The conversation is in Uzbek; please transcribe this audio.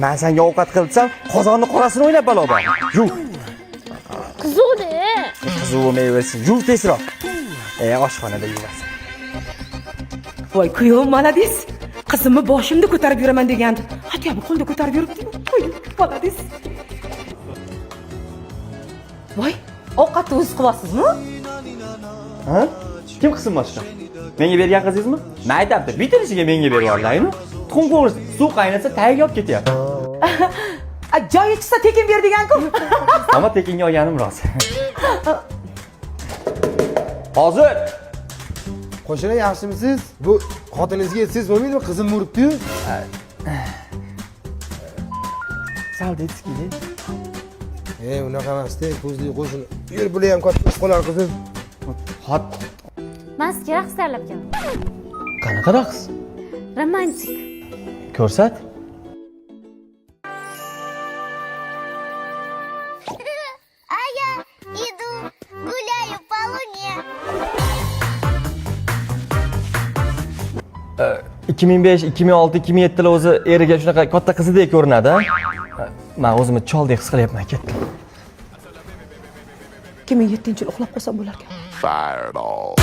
Man senga ovqat qilsam, qozonni qorasini o'ynab balo bor. Yuv. Qiziqda. Qizig'i mevasi. Yuv tezroq. Oshxonada yuvasan. Voy, kuyovim молодец. Qizimni boshimda ko'tarib yuraman degandi. Хотя бы qo'lda ko'tarib yuribdi. Voy, молодец. Voy, ovqatni o'ziz qilyapsizmi? Ha? Kim qilsin boshqa? Menga bergan qizingizmi? Men aytyapti, bitirishiga menga berib yubordilar-ku. Tuxum qovurish, suv qaynasa tagiga olib ketyapti. A, joyi chiqsa tekin ber degan-ku. Ammo tekinga olganim rost. Hozir. Qo'shini, yaxshimisiz? Bu xotiningizga yetsangiz bo'lmaydimi? Qizim uribdi-yu. Sal детский. Unaqa emasda, ko'zli qo'shini. Yur, bular ham katta bo'lib qolar, qizim. Xot. Man sizga raqs tayyorlab keldim. Qanaqa raqs? Romantik. Ko'rsat. А я иду, гуляю по луне. 2005, 2006, 2007 o'zi eriga shunaqa katta qizidek ko'rinadi, a? Men o'zimni choldek his qilyapman, ketdim. 2007-yil uxlab qolsam bo'larkan. Fireball.